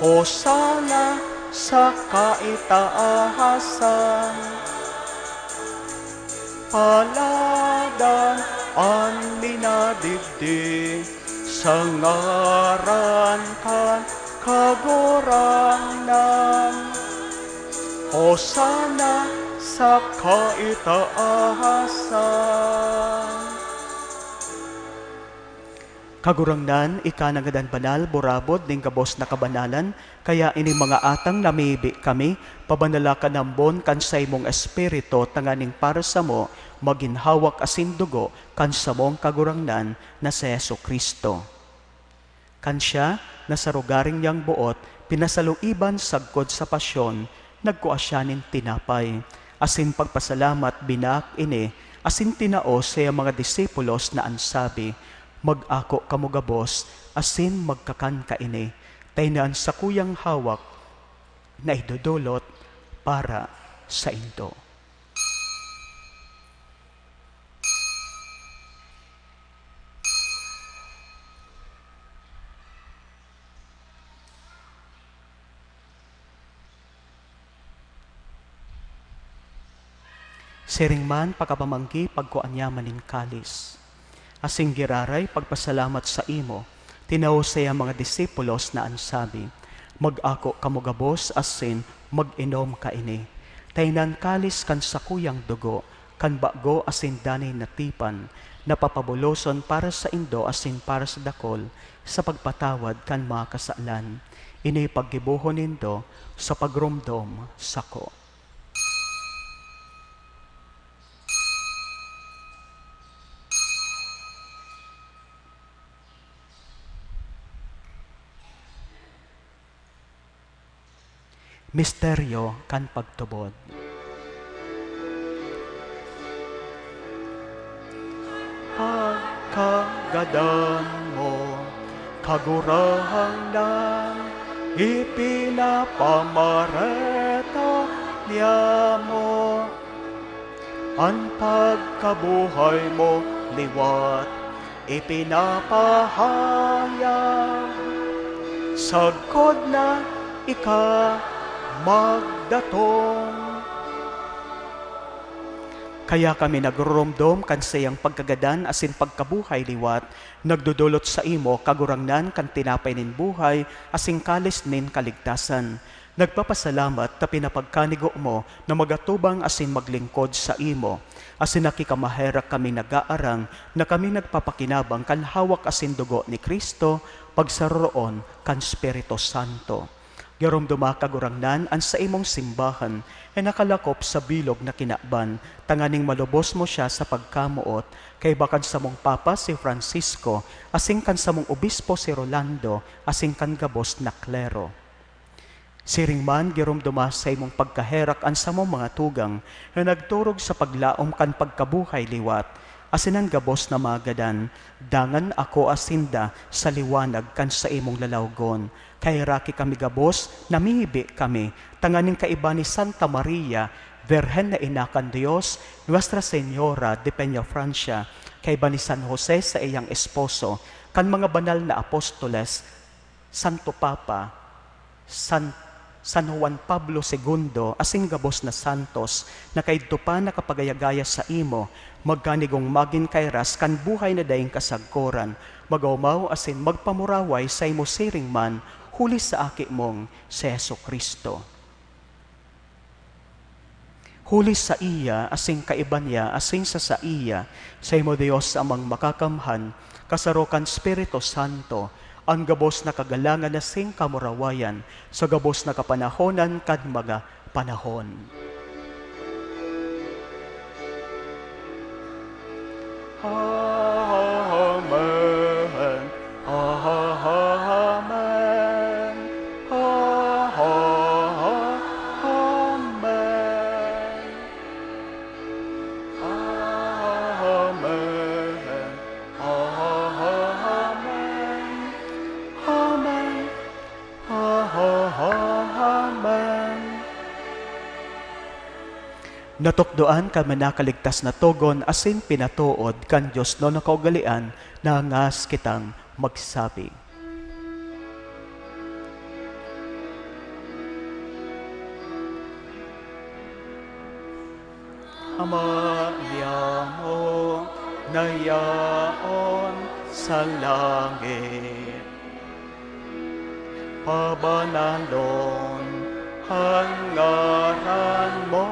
Hosana sa kaitaasan. Paladan an minadigdi sa ngaran kan Kagurangnan. Hosana sa kaitaasan. Kagurangnan, ika na ngadan banal, burabod nin gabos na kabanalan, kaya ining mga atang namibi kami, pabanala ka nambon kan saimong Espiritu, tanganing para samo magin hawak asin dugo kan samong Kagurangnan na si Jesu-Cristo. Kan siya, na sa rogaring niyang boot, pinasaluiban sagkod sa pasyon, nagkua siya nin tinapay, asin pagpasalamat, binaak ini, asin tinao sa iyang mga disipulos na an sabi, "Mag-ako kamo gabos, asin magkakan kaini, ta ini an sakuyang hawak na idodolot para saindo." Siring man, pakapamanggi, pagkua niya man nin kalis. Asin giraray pagpasalamat saimo, tinao sa iyang mga disipulos na an sabi, "Mag-ako kamo gabos asin mag-inom kaini. Ta inan kalis kan sakuyang dugo, kan bago asin danay na tipan, na papabuloson para saindo asin para sa dakul sa pagpatawad kan mga kasalan. Ini paggibohon nindo sa pagromdom sako." Misteryo kan pagtubod. Pagkagadan mo, Kagurangnan, ipinapamareta niamo. An pagkabuhay mo liwat ipinapahayag, sagkod na ika magdatong. Kaya kami nagruromdom kan saiyang pagkagadan asin pagkabuhay liwat, nagdodolot saimo, Kagurangnan, kan tinapay nin buhay asin kalis nin kaligtasan. Nagpapasalamat ta pinapagkanigo mo na magatubang asin maglingkod saimo, asin nakikamaherak kami nag-aarang na kami nagpapakinabang kan hawak asin dugo ni Cristo, pagsaroroon kan Espiritu Santo. Giromdoma, Kagurangnan, an saimong simbahan na nakalakop sa bilog na kinaban, tanganing malubos mo siya sa pagkamoot, kaiba kan samong Papa, si Francisco, asin kan samong Obispo, si Rolando, asin kan gabos na klero. Siring man, giromdoma sa imong pagkaherak an samong mga tugang na nagturog sa paglaom kan pagkabuhay liwat, asin an gabos na mga gadan, dangan akoa sinda sa liwanag kan saimong lalawgon. Kaheraki kami gabos, namibi kami, tanganing kaiba ni Santa Maria, Birhen na Ina kan Dios, Nuestra Señora de Peñafrancia, kaiba ni San Jose sa iyang esposo, kan mga banal na apostoles, Santo Papa, San, San Juan Pablo Segundo, asin gabos na santos na kaidto pa nakapagayagaya saimo, magkanigong magin kairas kan buhay na daing kasagkoran, mag-omaw asin magpamuraway saimo siring man, huli sa Aki mong si Jesu-Cristo. Huli saiya, asin kaiba niya, asin sa saiya, saimo Dios Amang Makakamhan, kasaro kan Espiritu Santo, an gabos na kagalangan asin kamurawayan, sa gabos na kapanahonan kan mga panahon. Amen. Amen. Amen. Amen. Amen. Amen. Amen. Natukdoan kan manakaligtas na togon asin pinatood kan diosnon na kaugalean na ngas kitang magsabi, Ama niamo na yaon sa langit, pabanalon an ngaran mo.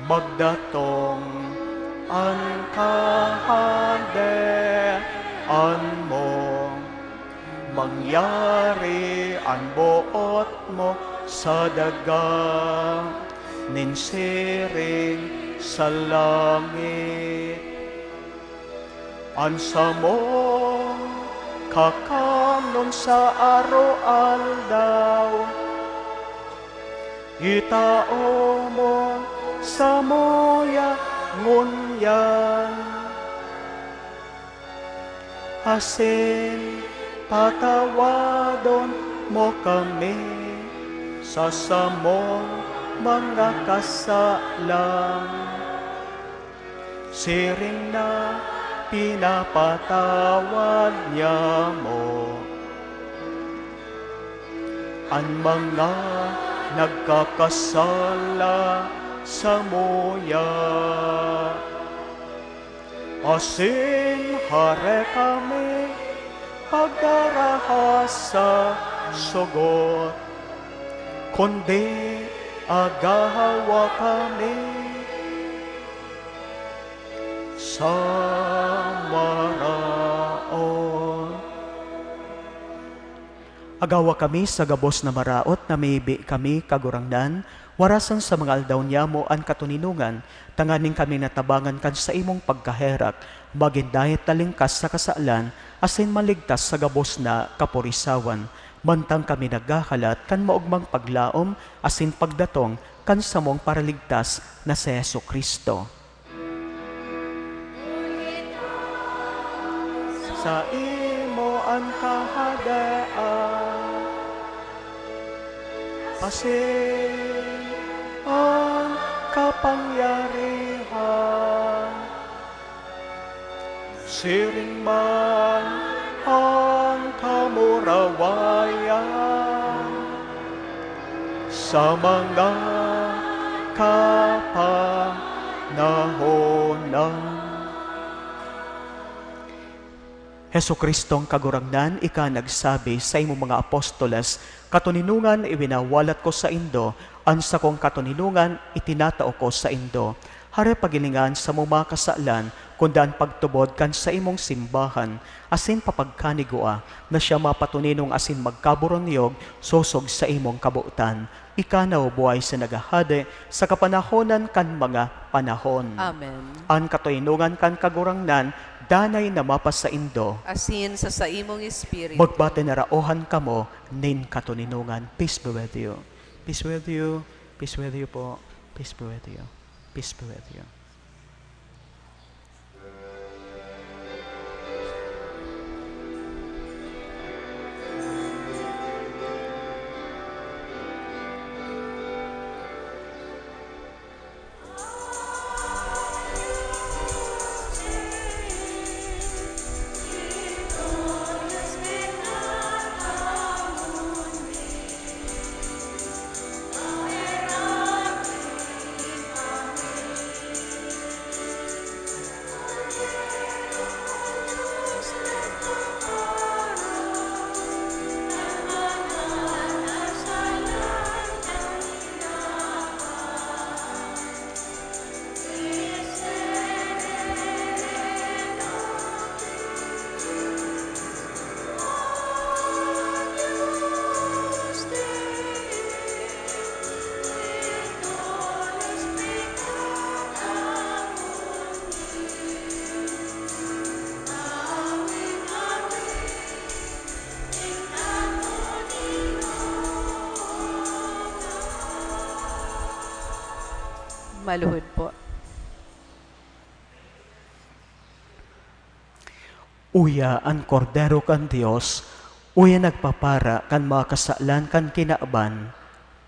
Magdatong an kahadean mo. Mangyari an boot mo sa daga nin siring sa langit. An samong kakanon sa aroaldaw, itao mo samuya ngunyan. Asin patawadon mo kami sa samong mga kasalan, siring na pinapatawad niamo an mga nagkakasala samuya. Asin hare kami pagdarahas sa sogot, kundi agahawa kami sa maraot. Agawa kami sa gabos na maraot, namibi kami, Kagurangnan, warasan sa mga aldaw niyamo an katoninongan, tanganing kami natabangan kan saimong pagkaherak, magin dayat talingkas sa kasalan, asin maligtas sa gabos na kaporisawan, mantang kami naghahalat kan maogmang paglaom asin pagdatong kan samong Paraligtas na si Jesu-Cristo. Saimo an kahadean, asin an kapangyarihan, siring man an kamurawayan sa mga kapanahonan. Jesu-Cristong Kagurangnan, ika nagsabi saimong mga apostoles, "Katoninongan iwinawalat ko saindo, an sakong katoninongan itinatao ko saindo." Hare pagilingan samo mga kasalan, kundi an pagtubod kan saimong simbahan, asin papagkanigua na siya mapatoninong asin magkaboronyog sosog saimong kabotan. Ika na, O buhay sa naghahade, sa kapanahonan kan mga panahon. Amen. An katoninongan kan Kagurangnan, danay na mapasaindo. Asin sa saimong espiritu. Magbati na raohan kamo nin katoninongan. Peace be with you. Peace with you. Peace with you po. Peace be with you. Peace be with you. Maluhod po. Uya an Kordero kan Dios, uya nagpapara kan mga kasalan kan kinaban,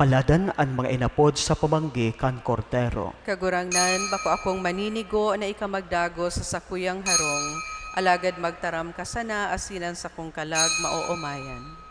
paladan an mga inapod sa pamanggi kan Kordero. Kagurangnan, bako akong maninigo na ika magdagos sa sakuyang harong, alagad magtaram ka sana asin an sakong kalag maoomayan.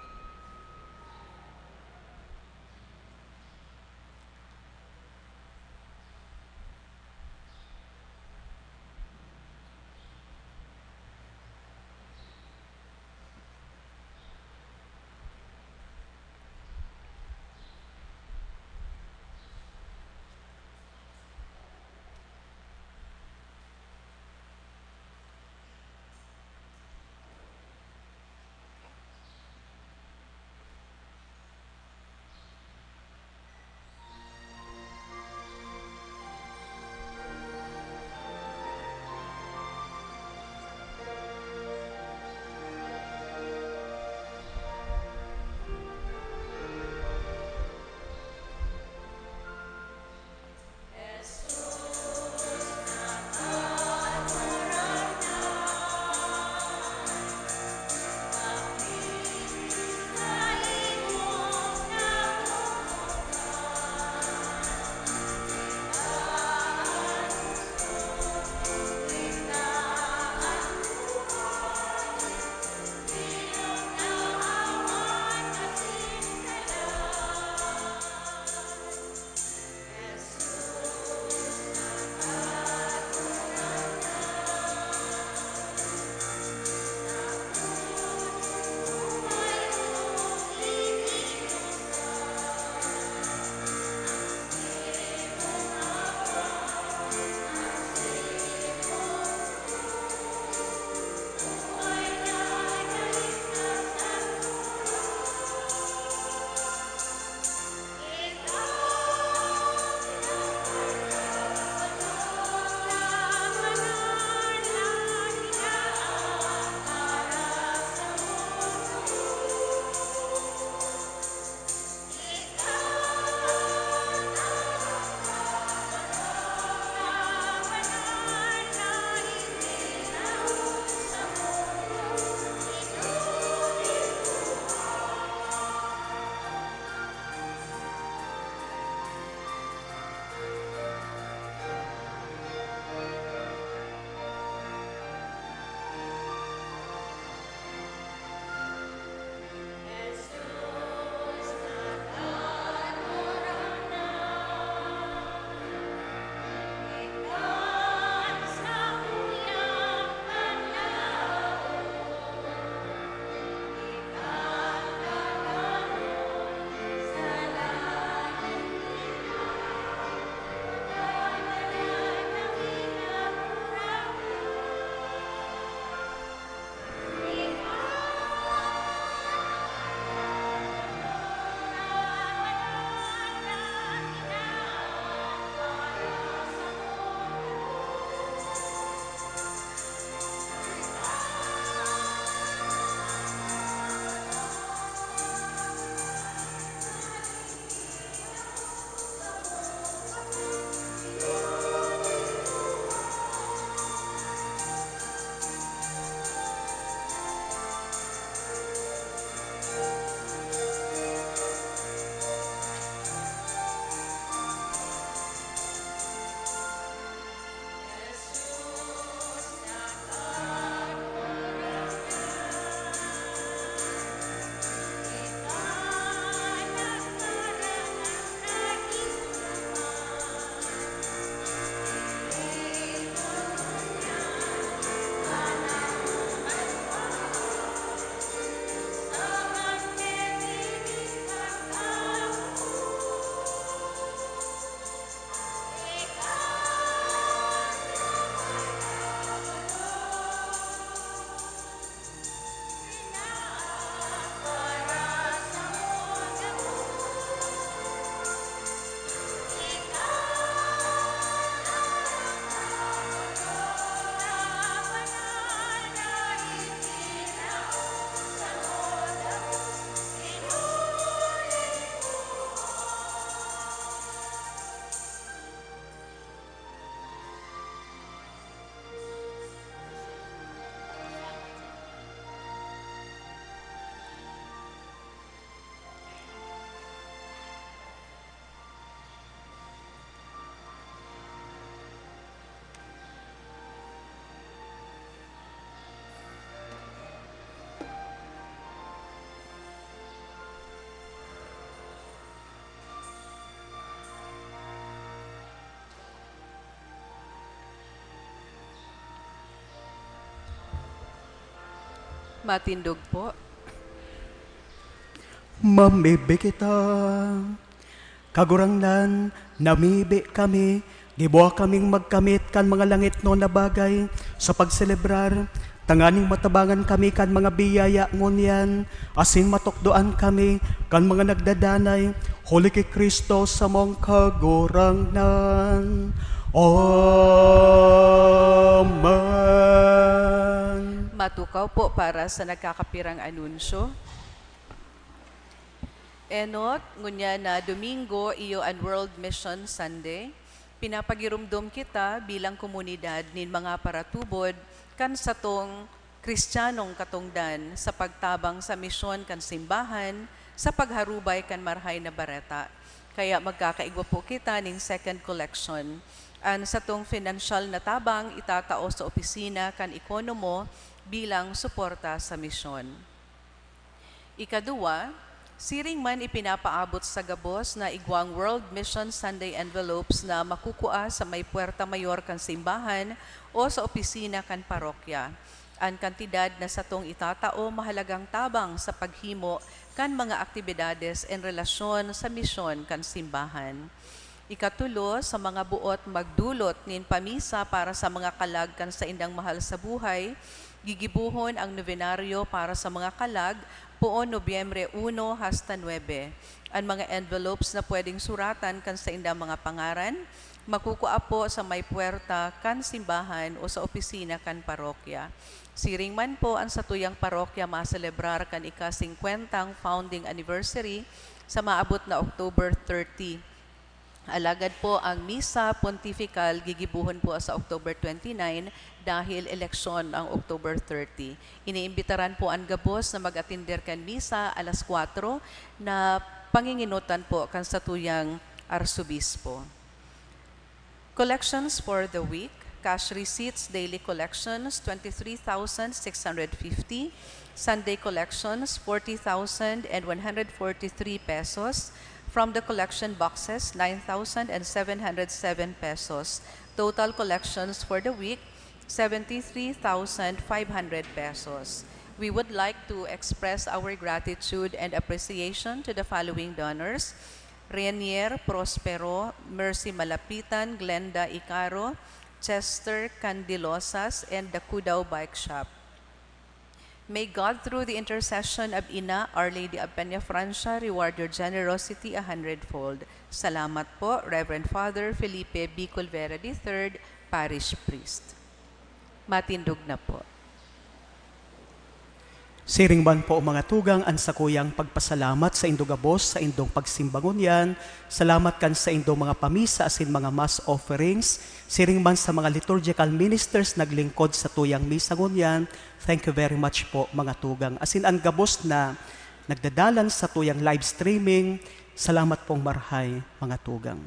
Matindog po. Mamibi kita. Kagurangnan, namibi kami, gibuha kaming magkamit kan mga langitnon na bagay sa pagselebrar, tanganing matabangan kami kan mga biyaya ngunyan, asin matukdoan kami kan mga nagdadanay, huli ki Cristo samong Kagurangnan. Amen. Matukaw po para sa nagkakapirang anunsyo. Enot, ngunyan na Domingo, iyo an World Mission Sunday. Pinapagiromdom kita bilang komunidad nin mga paratubod kan satong Kristiyanong katongdan sa pagtabang sa misyon kan simbahan sa pagharubay kan Marahay na Bareta. Kaya magkakaigwa po kita nin second collection. An satong pinansyal na tabang itatao sa opisina kan ekonomo bilang suporta sa misyon. Ikaduwa, siring man ipinapaabot sa gabos na igwang World Mission Sunday envelopes na makukua sa may Puerta Mayor kan simbahan o sa opisina kan parokya. An kantidad na satong itatao mahalagang tabang sa paghimo kan mga aktibidades en relasyon sa misyon kan simbahan. Ikatulo, sa mga buot magdulot nin pamisa para sa mga kalag kan saindang mahal sa buhay, gigibohon ang nobenaryo para sa mga kalag poon Nobyembre uno hasta nuebe. An mga envelopes na pwedeng suratan kan saindang mga pangaran, makukua po sa may puwerta kan simbahan o sa opisina kan parokya. Siring man po, an satuyang parokya maselebrar kan ika-singkwentang founding anniversary sa maabot na October thirty. Alagad po, ang Misa Pontifical gigibohon po sa October twenty-nine dahil eleksyon ang October thirty. Iniimbitaran po an gabos na mag-atender kan Misa alas kwatro na pangingenotan po kan satuyang Arsobispo. Collections for the week, cash receipts, daily collections, twenty-three thousand six hundred fifty, Sunday collections, forty thousand and one hundred forty-three pesos, from the collection boxes, nine thousand and seven hundred seven pesos, total collections for the week, seventy-three thousand five hundred pesos. We would like to express our gratitude and appreciation to the following donors: Renier Prospero, Mercy Malapitan, Glenda Icaro, Chester Candilosas, and the Kudao Bike Shop. May God, through the intercession of Ina, Our Lady of Peñafrancia, reward your generosity a hundredfold. Salamat po, Reverend Father Felipe B. Culvera the third, Parish Priest. Matindog na po. Siring man po, mga tugang, an sakuyang pagpasalamat saindo gabos saindong pagsimba ngunyan. Salamat kan saindong mga pamisa asin mga mass offerings. Siring man sa mga liturgical ministers naglingkod satuyang misa ngunyan. Thank you very much po, mga tugang. Asin an gabos na nagdadalan satuyang live streaming. Salamat pong marhay, mga tugang.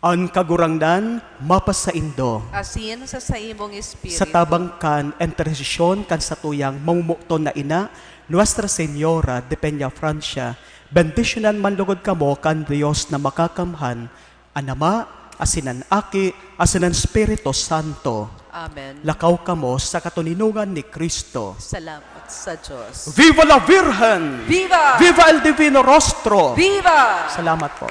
An Kagurangnan mapasaindo. Asin sa saimong espiritu. Sa tabang kan entresesyon kan satuyang mamomoton na ina, Nuestra Señora de Peñafrancia, bendisyonan man logod kamo kan Dios na Makakamhan, an Ama, asin an Aki, asin an Espiritu Santo. Amen. Lakaw kamo sa katoninongan ni Cristo. Salamat sa Dios. Viva la Virgen! Viva! Viva el Divino Rostro! Viva! Salamat po.